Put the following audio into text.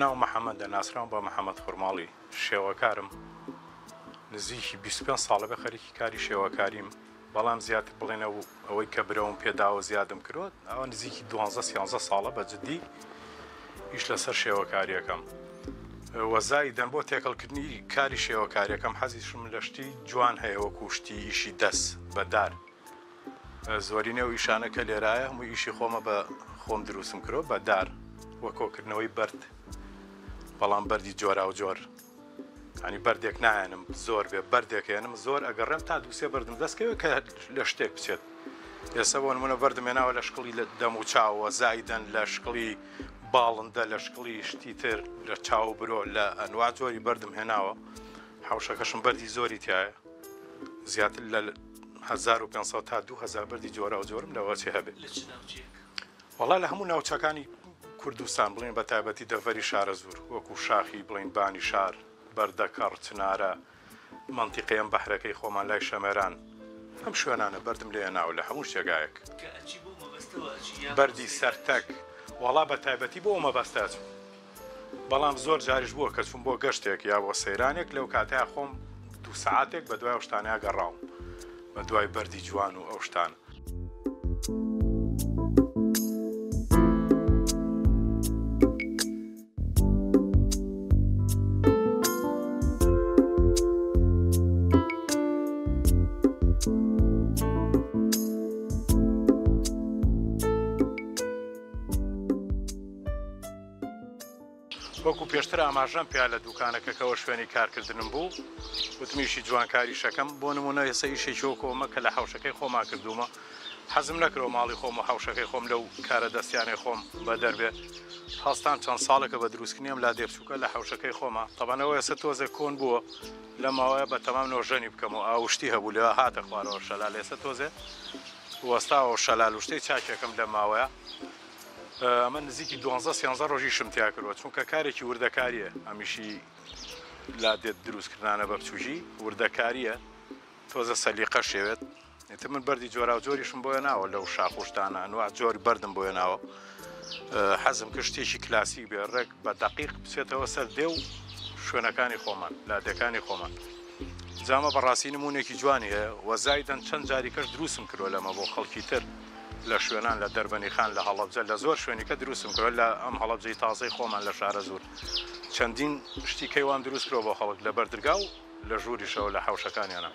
ناوم محەمەدە، ناسراوم بە محەمەد خورماڵی، شێوەکارم، نزیکی 25 ساڵە بێ خەریکی کاری شێوەکاریم، بەڵام زیاتر بڵێن ئەو ئەوەی کە برەوم پێداوە زیادم کردوە ئەوە نزیکی دوانزە سیانزە ساڵە بە جدی ئیش لەسەر شێوەکاریەکەم وە زایدەن بۆ تێکەڵکردنی کاری شێوەکاریەکەم حەزیشم لە شتی جوان هەیە وەکو شتی ئیشی دەست بە دار زۆرینەی ئەو ئیشانە کە لێرایە هەموو ئیشی خۆمە بە خۆم دروستم کردوە بە دار وە کۆکردنەوەی بەرد بەڵام بەردی جۆراوجۆر ینی بەردێک نایەنم زۆر بێ بەردێک هێنم زۆر ئەگەڕێم تا دووسێ بەردم دەستکەوێت کە لە شتێک بچێت ئێستا بۆ نمونە بەردم هێناوە لە شکڵی لە دەم و چاوە زایدەن لە شکڵی باڵندە لە شکڵی شتی تر لە چاو برۆ لە ئەنوا جۆری بەردم هێناوە حوشەکەشم بەردی زۆری تایە زیاتر لە 1500 تا 2000 بەردی جۆرا و جۆرم لەوە چێ هەبێت لە چ ناوچەیەک؟ وەڵا لە هەموو ناوچەکانی کوردستان بڵێن بە تایبەتی دەڤەری شارەزوور وەکو شاخی بڵێن بانی شار، بەردەکەڕ، چنارە، مەنتیقەی ئەم بەحرەکەی خۆمان لای شەمەران ئەم شوێنانە بەردم لێ ناوە لە هەموو جێگایەک. کە ئەچی بۆ مەبەستەوە ئەچی یان بۆ بەردی سەیران ئەچی؟ سەرتەک وەڵا بە تایبەتی بۆ ئەو مەبەستە ئەچم بەڵام زۆر جاریش بووە کە چووم بۆ گەشتێک یا بۆ سەیرانێک لەو کاتەیا خۆم دوو سەعاتێک بە دوای ئەو شتانەیا گەڕاوم بە دوای بەردی جوان و ئەو شتانە. وەکو پێشتر ئاماژەم پیا لە دوکانەکە کەەوە شوێنی کارکردنم بوو وتم ئیشی جوانکاریشەکەم بۆ نمونە ئێستا ئیشێکی وەکو ئەمە کە لە حەوشەکەی خۆما کردوومە حەزم نەکرەوە ماڵی خۆم و حەوشەکەی خۆم لەو کارە دەستیانەی خۆم بەدەر بێ هەستان چەند ساڵێکە بە دروستکردنی ئەم لادێ بچووکە لە حەوشەکەی خۆما تەبعەن ئەوە ئێستا تۆزێک کۆن بووە لە ماوەیە بە تەمام نۆژەنی بکەم و ئاوشتی هەبوو لەوێ هاتە خوارەوە شەلال ئێستا تۆزێ وەستاوە و شەلال و شتەی چاکێکم لە ماوەیە ئەمە نزیکی دوانزە سیانزە ڕۆژ ئیشم تیا کردووە چونکە کارێکی وردەکارییە ئەمیشی لادێ دروستکردنانە بە بچووکی وردەکارییە تۆزە سەلیقە شێوێت ئیتر من بەردی جۆراوجۆریشم بۆ هێناوە لەو شاخ و شتانە ئەنواع جۆری بەردم بۆ هێناوە حەزم کرد شتێکی کلاسیک بێ ڕێک بە دەقیق بچێتەوە سەر دێ و شوێنەکانی خۆمان لادێکانی خۆمان جامە بەڕاستی نمونێکی جوانی هەیە و زایدەن چەند جاریکەش دروستم کردوە لەمە بۆ خەڵکی تر لە شوێنان لە دەربەنیخان لە هەڵەبجە لە زۆر شوێنیکە دروستم کردوە لە ئەم هەڵەبجەی تازەی خۆمان لە شارەزوور چەندین شتی کەیوان دروست کردوە بۆ خەڵک لە بەردرگا و لە ژووریشەوە لە حەوشەکانیانە.